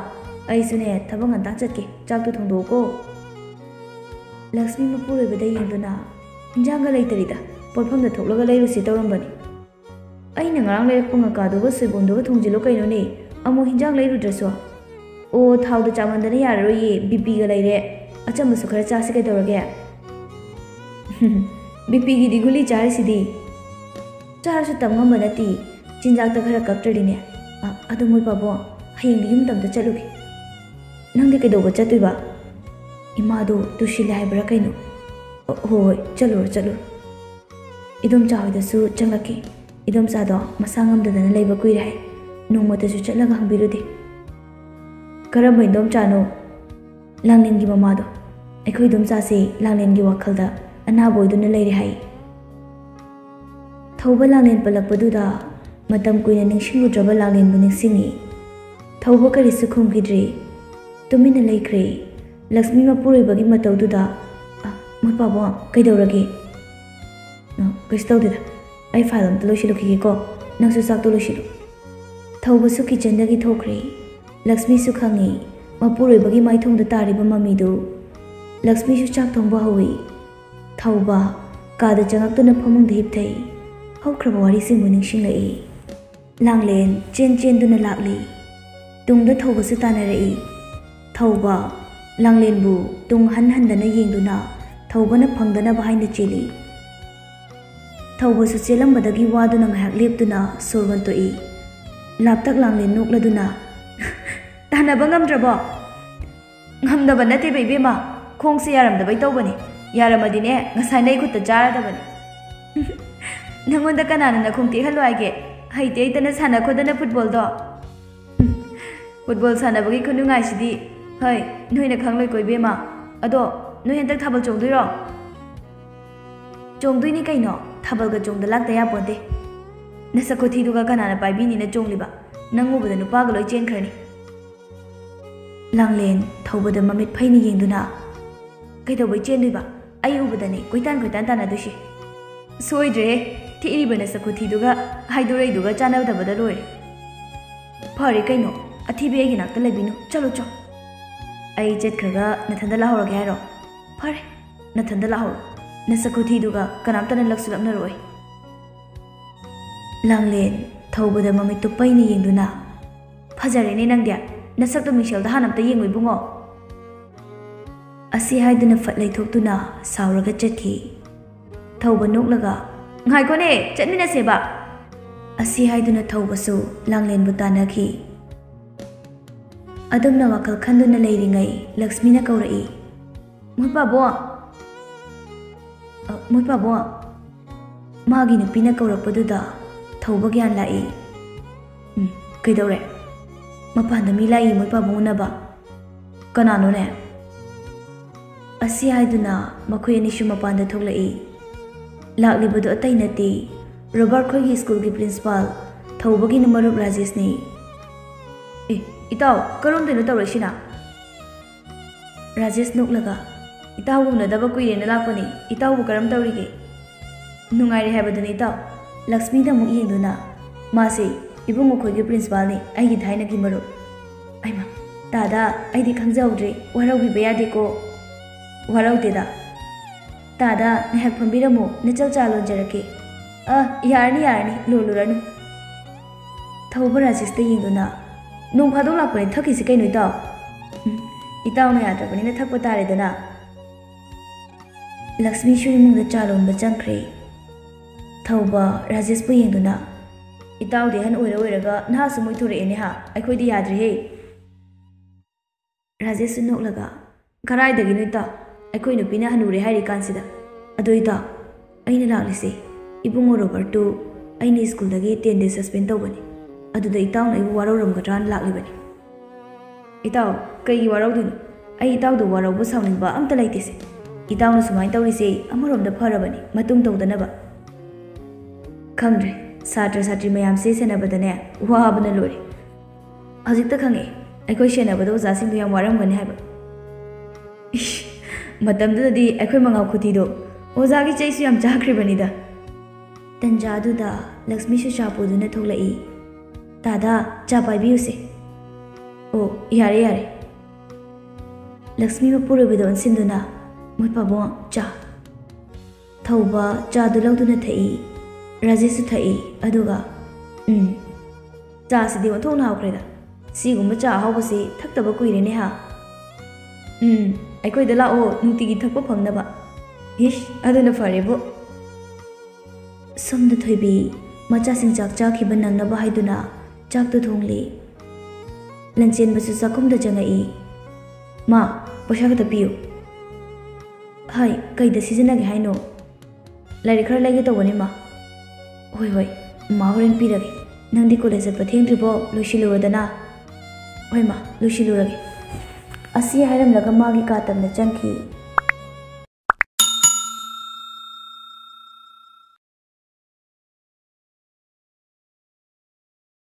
ꯑꯩꯁꯨꯅꯦ, ꯊꯕꯛ ꯉꯟꯇꯥ ꯆꯠꯀꯦ꯫ ꯆꯥꯛꯇꯣ ꯊꯣꯡꯗꯣꯛꯎꯀꯣ꯫" ꯂꯛꯁꯃꯤ ꯃꯄꯨꯔꯣꯏꯕꯗ ꯌꯦꯡꯗꯨꯅ, "ꯏꯟꯖꯥꯡꯒ ꯂꯩꯇꯔꯤꯗ, ꯄꯣꯠꯐꯝꯗ ꯊꯣꯛꯂꯒ ꯂꯩꯔꯨꯁꯤ ꯇꯧꯔꯝꯕꯅꯤ꯫" ꯑꯩꯅ ꯉꯔꯥꯡ ꯂꯩꯔꯛꯄ ꯉꯀꯥꯗꯨꯒ ꯁꯣꯏꯕꯨꯝꯗꯨꯒ ꯊꯣꯡꯖꯤꯜꯂꯣ ꯀꯩꯅꯣꯅꯦ꯫ ꯑꯃꯨꯛ ꯍꯤꯟꯖꯥꯡ ꯂꯩꯔꯨꯗ꯭ꯔꯁꯨ꯫ ꯑꯣ, ꯊꯥꯎꯗ ꯆꯥꯃꯟꯗꯅ ꯌꯥꯔꯔꯣꯏꯌꯦ, ꯕꯤꯄꯤꯒ ꯂꯩꯔꯦ꯫ ꯑꯆꯝꯕꯁꯨ ꯈꯔ ꯆꯥꯁꯤ ꯀꯩꯗꯧꯔꯒꯦ? ꯕꯤꯄꯤꯒꯤꯗꯤ ꯒꯨꯂꯤ ꯆꯥꯔꯤꯁꯤꯗꯤ꯫ ꯆꯥꯔꯁꯨ ꯇꯝ ꯉꯝꯕ ꯅꯠꯇꯦ, ꯆꯤꯟꯖꯥꯛꯇ ꯈꯔ ꯀꯛꯇ꯭ꯔꯗꯤꯅꯦ꯫ ꯑ, ꯑꯗꯣ ꯃꯣꯏ ꯄꯥꯕꯨꯡ, ꯍꯌꯦꯡꯗꯤ ꯌꯨꯝꯗ ꯑꯝꯇ ꯆꯠꯂꯨꯒꯦ꯫ ꯅꯪꯗꯤ ꯀꯩꯗꯧꯕ ꯆꯠꯇꯣꯏꯕ? ꯏꯃꯥꯗꯣ ꯇꯨꯁꯤꯜꯂꯦ ꯍꯥꯏꯕ꯭ꯔꯥ ꯀꯩꯅꯣ? ꯑ, ꯍꯣꯏ, ꯍꯣꯏ, ꯆꯠꯂꯨꯔꯣ, ꯆꯠꯂꯨꯔꯣ꯫ ꯏꯗꯣꯝꯆꯥ ꯍꯣꯏꯗꯁꯨ ꯆꯪꯂꯛꯀꯦ꯫ ꯏꯗꯣꯝꯆꯥꯗꯣ ꯃꯁꯥ ꯉꯝꯗꯗꯅ ꯂꯩꯕ ꯀꯨꯏꯔꯦ ꯍꯥꯏ꯫ ꯅꯣꯡꯃꯇꯁꯨ ꯆꯠꯂꯒ ꯍꯪꯕꯤꯔꯨꯗꯦ꯫ ꯀꯔꯝꯕ ꯏꯗꯣꯝꯆꯥꯅꯣ? ꯂꯥꯡꯂꯦꯟꯒꯤ ꯃꯃꯥꯗꯣ꯫ ꯑꯩꯈꯣꯏ ꯏꯗꯣꯝꯆꯥꯁꯦ ꯂꯥꯡꯂꯦꯟꯒꯤ ꯋꯥꯈꯜꯗ ꯑꯅꯥꯕ ꯑꯣꯏꯗꯨꯅ ꯂꯩꯔꯦ ꯍꯥꯏ꯫ ꯊꯧꯕ ꯂꯥꯡꯂꯦꯟ ꯄꯜꯂꯛꯄꯗꯨꯗ ꯃꯇꯝ ꯀꯨꯏꯅ ꯅꯤꯡꯁꯤꯡꯂꯨꯗ꯭ꯔꯕ ꯂꯥꯡꯂꯦꯟꯕꯨ ꯅꯤꯡꯁꯤꯡꯉꯤ꯫ ꯊꯧꯕ ꯀꯔꯤꯁꯨ ꯈꯨꯝꯈꯤꯗ꯭ꯔꯦ꯫ ꯇꯨꯃꯤꯟꯅ ꯂꯩꯈ꯭ꯔꯦ꯫ ꯂꯛꯁꯃꯤ ꯃꯄꯨꯔꯣꯏꯕꯒꯤ ꯃꯇꯧꯗꯨꯗ, "ꯑ, ꯃꯣꯏ ꯄꯥꯕꯨꯡ, ꯀꯩꯗꯧꯔꯒꯦ?" "ꯑ, ꯀꯩꯁꯨ ꯇꯧꯗꯦꯗ꯫ ꯑꯩ ꯐꯥꯏꯜ ꯑꯝꯇ ꯂꯣꯏꯁꯤꯜꯂꯨꯈꯤꯒꯦꯀꯣ꯫ ꯅꯪꯁꯨ ꯆꯥꯛꯇꯣ ꯂꯣꯏꯁꯤꯜꯂꯨ꯫" ꯊꯧꯕꯁꯨ ꯀꯤꯆꯟꯗꯒꯤ ꯊꯣꯛꯈ꯭ꯔꯦ꯫ ꯂꯛꯁꯃꯤꯁꯨ ꯈꯪꯉꯤ ꯃꯄꯨꯔꯣꯏꯕꯒꯤ ꯃꯥꯏꯊꯣꯡꯗ ꯇꯥꯔꯤꯕ ꯃꯃꯤꯗꯨ꯫ ꯂꯛꯁꯃꯤꯁꯨ ꯆꯥꯛ ꯊꯣꯡꯕ ꯍꯧꯏ꯫ ꯊꯧꯕ ꯀꯥꯗ ꯆꯪꯉꯛꯇꯨꯅ ꯐꯃꯨꯡꯗ ꯍꯤꯞꯊꯩ꯫ ꯍꯧꯈ꯭ꯔꯕ ꯋꯥꯔꯤꯁꯤꯡꯕꯨ ꯅꯤꯡꯁꯤꯡꯂꯛꯏ꯫ ꯂꯥꯡꯂꯦꯟ ꯆꯦꯟ ꯆꯦꯟꯗꯨꯅ ꯂꯥꯛꯂꯤ꯫ ꯇꯨꯡꯗ ꯊꯧꯕꯁꯨ ꯇꯥꯟꯅꯔꯛꯏ꯫ ꯊꯧꯕ ꯂꯥꯡꯂꯦꯟꯕꯨ ꯇꯨꯡ ꯍꯟ ꯍꯟꯗꯅ ꯌꯦꯡꯗꯨꯅ ꯊꯧꯕꯅ ꯐꯪꯗꯅꯕ ꯍꯥꯏꯅ ꯆꯦꯜꯂꯤ꯫ ꯊꯧꯕꯁꯨ ꯆꯦꯜꯂꯝꯕꯗꯒꯤ ꯋꯥꯗꯨꯅ ꯉꯥꯏꯍꯥꯛ ꯂꯦꯞꯇꯨꯅ ꯁꯣꯔ ꯍꯣꯟꯇꯣꯛꯏ꯫ ꯂꯥꯞꯇꯛ ꯂꯥꯡꯂꯦꯟ ꯅꯣꯛꯂꯗꯨꯅ, "ꯇꯥꯟꯅꯕ ꯉꯝꯗ꯭ꯔꯕꯣ?" "ꯉꯝꯗꯕ ꯅꯠꯇꯦꯕ ꯏꯕꯦꯝꯃ, ꯈꯣꯡꯁꯦ ꯌꯥꯔꯝꯗꯕꯩ ꯇꯧꯕꯅꯤ꯫ ꯌꯥꯔꯝꯃꯗꯤꯅꯦ ꯉꯁꯥꯏ ꯅꯩ ꯈꯨꯠꯇ ꯆꯥꯔꯗꯕꯅꯤ꯫" "ꯅꯪꯉꯣꯟꯗ ꯀꯅꯥꯅ ꯅꯈꯣꯡ ꯇꯦꯛꯍꯜꯂꯣ ꯍꯥꯏꯒꯦ? ꯍꯩꯇꯦ ꯍꯩꯇꯅ ꯁꯥꯟꯅ ꯈꯣꯠꯇꯅ ꯐꯨꯠꯕꯣꯜꯗꯣ꯫" "ꯐꯨꯠꯕꯣꯜ ꯁꯥꯟꯅꯕꯒꯤ ꯈꯨꯅꯨꯡꯉꯥꯏꯁꯤꯗꯤ, ꯍꯣꯏ, ꯅꯣꯏꯅ ꯈꯪꯂꯣꯏꯀꯣ ꯏꯕꯦꯝꯃ꯫ ꯑꯗꯣ ꯅꯣꯏ ꯍꯟꯗꯛ ꯊꯥꯕꯜ ꯆꯣꯡꯗꯣꯏꯔꯣ?" "ꯆꯣꯡꯗꯣꯏꯅꯤ ꯀꯩꯅꯣ, ꯊꯥꯕꯜꯒ ꯆꯣꯡꯗ ꯂꯥꯛꯇ ꯌꯥꯄꯣꯟꯇꯦ꯫ ꯅꯁꯛ ꯈꯨꯊꯤꯗꯨꯒ ꯀꯅꯥꯅ ꯄꯥꯏꯕꯤꯅꯤꯅ ꯆꯣꯡꯂꯤꯕ? ꯅꯪ ꯎꯕꯗ ꯅꯨꯄꯥꯒ ꯂꯣꯏ ꯆꯦꯟꯈ꯭ꯔꯅꯤ꯫" ꯂꯥꯡꯂꯦꯟ ꯊꯧꯕꯗ ꯃꯃꯤꯠ ꯐꯩꯅ ꯌꯦꯡꯗꯨꯅ, "ꯀꯩꯗꯧꯕꯩ ꯆꯦꯟꯗꯣꯏꯕ? ꯑꯩ ꯎꯕꯗꯅꯦ ꯀꯣꯏꯇꯥꯟ ꯀꯣꯏꯇꯥꯟ ꯇꯥꯟꯅꯗꯣꯏꯁꯦ꯫" "ꯁꯣꯏꯗ꯭ꯔꯦꯍꯦ, ꯊꯤꯛꯏꯕ ꯅꯁꯛ ꯈꯨꯊꯤꯗꯨꯒ ꯍꯥꯏꯗꯣꯔꯛꯏꯗꯨꯒ ꯆꯥꯟꯅꯗꯕꯗ ꯂꯣꯏꯔꯦ꯫" "ꯐꯔꯦ ꯀꯩꯅꯣ, ꯑꯊꯤꯕꯤ ꯑꯩꯒꯤ ꯅꯥꯛꯇ ꯂꯩꯕꯤꯅꯨ, ꯆꯠꯂꯣ ꯆꯣ꯫" "ꯑꯩ ꯆꯠꯈ꯭ꯔꯒ ꯅꯊꯟꯗ ꯂꯥꯛꯍꯧꯔꯒꯦ ꯍꯥꯏꯔꯣ? ꯐꯔꯦ, ꯅꯊꯟꯗ ꯂꯥꯛꯍꯧꯔꯣ꯫ ꯅꯁꯛ ꯈꯨꯊꯤꯗꯨꯒ ꯀꯅꯥꯝꯇꯅ ꯂꯛꯁꯨ ꯂꯛꯅꯔꯣꯏ꯫" ꯂꯥꯡꯂꯦꯟ ꯊꯧꯕꯗ ꯃꯃꯤꯠꯇꯨ ꯄꯩꯅ ꯌꯦꯡꯗꯨꯅ, "ꯐꯖꯔꯦꯅꯦ ꯅꯪꯗꯤ, ꯅꯁꯛꯇꯣ ꯃꯤꯡꯁꯦꯜꯗ ꯍꯥꯟꯅ ꯑꯝꯇ ꯌꯦꯡꯉꯨ ꯏꯕꯨꯡꯉꯣ"꯫ ꯑꯁꯤ ꯍꯥꯏꯗꯨꯅ ꯐꯠ ꯂꯩꯊꯣꯛꯇꯨꯅ ꯁꯥꯎꯔꯒ ꯆꯠꯈꯤ꯫ ꯊꯧꯕ ꯅꯣꯛꯂꯒ, "ꯉꯥꯏꯈꯣꯅꯦ, ꯆꯠꯃꯤꯟꯅꯁꯦꯕ"꯫ ꯑꯁꯤ ꯍꯥꯏꯗꯨꯅ ꯊꯧꯕꯁꯨ ꯂꯥꯡꯂꯦꯟꯕꯨ ꯇꯥꯟꯅꯈꯤ꯫ ꯑꯗꯨꯝꯅ ꯋꯥꯈꯜ ꯈꯟꯗꯨꯅ ꯂꯩꯔꯤꯉꯩ ꯂꯛꯁꯃꯤꯅ ꯀꯧꯔꯛꯏ, "ꯃꯣꯏ ꯄꯥꯕꯨꯡ!" "ꯑ, ꯃꯣꯏ ꯄꯥꯕꯨꯡ!" ꯃꯥꯒꯤ ꯅꯨꯄꯤꯅ ꯀꯧꯔꯛꯄꯗꯨꯗ ꯊꯧꯕ ꯒ꯭ꯌꯥꯟ ꯂꯥꯛꯏ꯫ "ꯎꯝ, ꯀꯩꯗꯧꯔꯦ?" "ꯃꯄꯥꯟꯗ ꯃꯤ ꯂꯥꯛꯏ ꯃꯣꯏ ꯄꯥꯕꯨꯡ ꯎꯅꯕ"꯫ "ꯀꯅꯥꯅꯣꯅꯦ?" ꯑꯁꯤ ꯍꯥꯏꯗꯨꯅ ꯃꯈꯣꯏ ꯑꯅꯤꯁꯨ ꯃꯄꯥꯟꯗ ꯊꯣꯛꯂꯛꯏ꯫ ꯂꯥꯛꯂꯤꯕꯗꯨ ꯑꯇꯩ ꯅꯠꯇꯦ, ꯔꯣꯕꯥꯔꯠ ꯈꯣꯏꯒꯤ ꯁ꯭ꯀꯨꯜꯒꯤ ꯄ꯭ꯔꯤꯟꯁꯤꯄꯥꯜ ꯊꯧꯕꯒꯤ ꯃꯔꯨꯞ ꯔꯥꯖꯦꯁꯅꯤ꯫ "ꯑꯦ, ꯏꯇꯥꯎ, ꯀꯔꯣꯝꯗꯩꯅꯣ ꯇꯧꯔꯛꯏꯁꯤꯅ?" ꯔꯥꯖꯦꯁ ꯅꯣꯛꯂꯒ, "ꯏꯇꯥꯎꯒ ꯎꯅꯗꯕ ꯀꯨꯏꯔꯦꯅ ꯂꯥꯛꯄꯅꯤ꯫ ꯏꯇꯥꯎꯕꯨ ꯀꯔꯝ ꯇꯧꯔꯤꯒꯦ?" "ꯅꯨꯡꯉꯥꯏꯔꯤ ꯍꯥꯏꯕꯗꯨꯅꯤ, ꯏꯇꯥꯎ"꯫ ꯂꯛꯁꯃꯤꯗ ꯑꯃꯨꯛ ꯌꯦꯡꯗꯨꯅ, "ꯃꯥꯁꯦ ꯏꯕꯨꯡꯉꯣ ꯈꯣꯏꯒꯤ ꯄ꯭ꯔꯤꯟꯁꯤꯄꯥꯜꯅꯤ, ꯑꯩꯒꯤ ꯊꯥꯏꯅꯒꯤ ꯃꯔꯨꯞ"꯫ "ꯑꯩꯃ, ꯇꯥꯗꯥ, ꯑꯩꯗꯤ ꯈꯪꯖꯍꯧꯗ꯭ꯔꯦ, ꯋꯥꯔꯧꯕꯤꯕ ꯌꯥꯗꯦꯀꯣ"꯫ "ꯋꯥꯔꯧꯗꯦꯗ꯫ ꯇꯥꯗꯥ, ꯉꯥꯏꯍꯥꯛ ꯐꯝꯕꯤꯔꯝꯃꯨ, ꯅꯆꯜ ꯆꯥ ꯂꯣꯟꯖꯔꯛꯀꯦ"꯫ "ꯑ, ꯌꯥꯔꯅꯤ, ꯌꯥꯔꯅꯤ, ꯂꯣꯜꯂꯨꯔꯅꯨ"꯫ ꯊꯧꯕ ꯔꯥꯖꯦꯁꯇ ꯌꯦꯡꯗꯨꯅ, "ꯅꯣꯡ ꯐꯥꯗꯣꯛ ꯂꯥꯛꯄꯅꯦ, ꯊꯛꯈꯤꯁꯤ ꯀꯩꯅꯣ, ꯏꯇꯥꯎ"꯫ "ꯎꯝ, ꯏꯇꯥꯎꯅ ꯌꯥꯗ꯭ꯔꯕꯅꯤꯅ ꯊꯛꯄ ꯇꯥꯔꯦꯗꯅ"꯫ ꯂꯛꯁꯃꯤꯁꯨ ꯏꯃꯨꯡꯗ ꯆꯥ ꯂꯣꯟꯕ ꯆꯪꯈ꯭ꯔꯦ꯫ ꯊꯧꯕ ꯔꯥꯖꯦꯁꯄꯨ ꯌꯦꯡꯗꯨꯅ, "ꯏꯇꯥꯎꯗꯤ ꯑꯍꯟ ꯑꯣꯏꯔ ꯑꯣꯏꯔꯒ ꯅꯍꯥꯁꯨ ꯃꯣꯏꯊꯣꯔꯛꯑꯦꯅꯦ ꯍꯥ, ꯑꯩꯈꯣꯏꯗꯤ ꯌꯥꯗ꯭ꯔꯦꯍꯦ"꯫ ꯔꯥꯖꯦꯁꯁꯨ ꯅꯣꯛꯂꯒ, "ꯀꯔꯥꯏꯗꯒꯤꯅꯣ ꯏꯇꯥꯎ, ꯑꯩꯈꯣꯏ ꯅꯨꯄꯤꯅ ꯍꯅꯨꯔꯦ ꯍꯥꯏꯔꯤ ꯀꯥꯟꯁꯤꯗ꯫ ꯑꯗꯣ ꯏꯇꯥꯎ, ꯑꯩꯅ ꯂꯥꯛꯂꯤꯁꯦ ꯏꯕꯨꯡꯉꯣ ꯔꯣꯕꯔꯠꯇꯨ ꯑꯩꯅ ꯁ꯭ꯀꯨꯜꯗꯒꯤ ten days suspend ꯇꯧꯕꯅꯤ꯫ ꯑꯗꯨꯗ ꯏꯇꯥꯎꯅ ꯑꯩꯕꯨ ꯋꯥꯔꯧꯔꯝꯒꯗ꯭ꯔꯥꯅ ꯂꯥꯛꯂꯤꯕꯅꯤ"꯫ "ꯏꯇꯥꯎ, ꯀꯩꯒꯤ ꯋꯥꯔꯧꯗꯣꯏꯅꯣ? ꯑꯩ ꯏꯇꯥꯎꯗ ꯋꯥꯔꯧꯕ ꯁꯥꯎꯅꯤꯡꯕ ꯑꯝꯇ ꯂꯩꯇꯦꯁꯦ꯫ ꯏꯇꯥꯎꯅ ꯁꯨꯃꯥꯏꯅ ꯇꯧꯔꯤꯁꯦ ꯑꯃꯔꯣꯝꯗ ꯐꯔꯕꯅꯤ, ꯃꯇꯨꯡ ꯇꯧꯗꯅꯕ"꯫ ꯈꯪꯗ꯭ꯔꯦ, ꯁꯥꯇ꯭ꯔ ꯁꯥꯇ꯭ꯔꯤ ꯃꯌꯥꯝꯁꯦ ꯁꯦꯟꯅꯕꯗꯅꯦ ꯋꯥꯕꯅ ꯂꯣꯏꯔꯦ꯫ ꯍꯧꯖꯤꯛꯇ ꯈꯪꯉꯦ, ꯑꯩꯈꯣꯏ ꯁꯦꯟꯅꯕꯗ ꯑꯣꯖꯥꯁꯤꯡꯗꯣ ꯌꯥꯝ ꯋꯥꯔꯝꯒꯅꯤ ꯍꯥꯏꯕ꯫ ꯏꯁ, ꯃꯇꯝꯗꯨꯗꯗꯤ ꯑꯩꯈꯣꯏ ꯃꯉꯥꯎ ꯈꯨꯊꯤꯗꯣ ꯑꯣꯖꯥꯒꯤ ꯆꯩꯁꯨ ꯌꯥꯝ ꯆꯥꯈ꯭ꯔꯤꯕꯅꯤꯗ꯫ ꯇꯟꯖꯥꯗꯨꯗ ꯂꯛꯁꯃꯤꯁꯨ ꯆꯥ ꯄꯨꯗꯨꯅ ꯊꯣꯛꯂꯛꯏ꯫ "ꯇꯥꯗꯥ, ꯆꯥ ꯄꯥꯏꯕꯤꯌꯨꯁꯦ"꯫ "ꯑꯣ, ꯌꯥꯔꯦ, ꯌꯥꯔꯦ"꯫ ꯂꯛꯁꯃꯤ ꯃꯄꯨꯔꯣꯏꯕꯗ ꯑꯣꯟꯁꯤꯟꯗꯨꯅ, "ꯃꯣꯏ ꯄꯥꯕꯨꯡ, ꯆꯥ"꯫ ꯊꯧꯕ ꯆꯥꯗꯨ ꯂꯧꯗꯨꯅ ꯊꯛꯏ꯫ ꯔꯥꯖꯦꯁꯁꯨ ꯊꯛꯏ꯫ ꯑꯗꯨꯒ, "ꯎꯝ, ꯆꯥꯁꯤꯗꯤ ꯑꯣꯟꯊꯣꯛꯅ ꯍꯥꯎꯈ꯭ꯔꯦꯗ꯫ ꯁꯤꯒꯨꯝꯕ ꯆꯥ ꯑꯍꯥꯎꯕꯁꯤ ꯊꯛꯇꯕ ꯀꯨꯏꯔꯦꯅꯦ ꯍꯥ?" "ꯎꯝ, ꯑꯩꯈꯣꯏꯗ ꯂꯥꯛꯑꯣ, ꯅꯨꯡꯇꯤꯒꯤ ꯊꯛꯄ ꯐꯪꯅꯕ꯫" "ꯏꯁ, ꯑꯗꯨꯅ ꯐꯔꯦꯕꯨ꯫" ꯁꯣꯝꯗ ꯊꯣꯏꯕꯤ ꯃꯆꯥꯁꯤꯡ ꯆꯥꯛ ꯆꯥꯈꯤꯕ ꯅꯪꯅꯕ ꯍꯥꯏꯗꯨꯅ ꯆꯥꯛꯇꯨ ꯊꯣꯡꯂꯤ꯫ ꯂꯟꯆꯦꯟꯕꯁꯨ ꯆꯥꯛꯈꯨꯝꯗ ꯆꯪꯉꯛꯏ꯫ "ꯃꯥ, ꯄꯩꯁꯥ ꯈꯛꯇ ꯄꯤꯌꯨ꯫" "ꯍꯥꯏ, ꯀꯩꯗ ꯁꯤꯖꯤꯟꯅꯒꯦ ꯍꯥꯏꯅꯣ?" "ꯂꯥꯏꯔꯤꯛ ꯈꯔ ꯂꯩꯒꯦ ꯇꯧꯕꯅꯤ, ꯃꯥ꯫" "ꯍꯣꯏ, ꯍꯣꯏ, ꯃꯥ ꯍꯣꯔꯦꯟ ꯄꯤꯔꯒꯦ꯫ ꯅꯪꯗꯤ ꯀꯣꯂꯦꯖ ꯆꯠꯄ ꯊꯦꯡꯗ꯭ꯔꯤꯕꯣ? ꯂꯣꯏꯁꯤꯜꯂꯨꯔꯣꯗꯅ꯫" "ꯍꯣꯏ, ꯃꯥ, ꯂꯣꯏꯁꯤꯜꯂꯨꯔꯒꯦ꯫" ꯑꯁꯤ ꯍꯥꯏꯔꯝꯂꯒ ꯃꯥꯒꯤ ꯀꯥ ꯇꯝꯅ ꯆꯪꯈꯤ꯫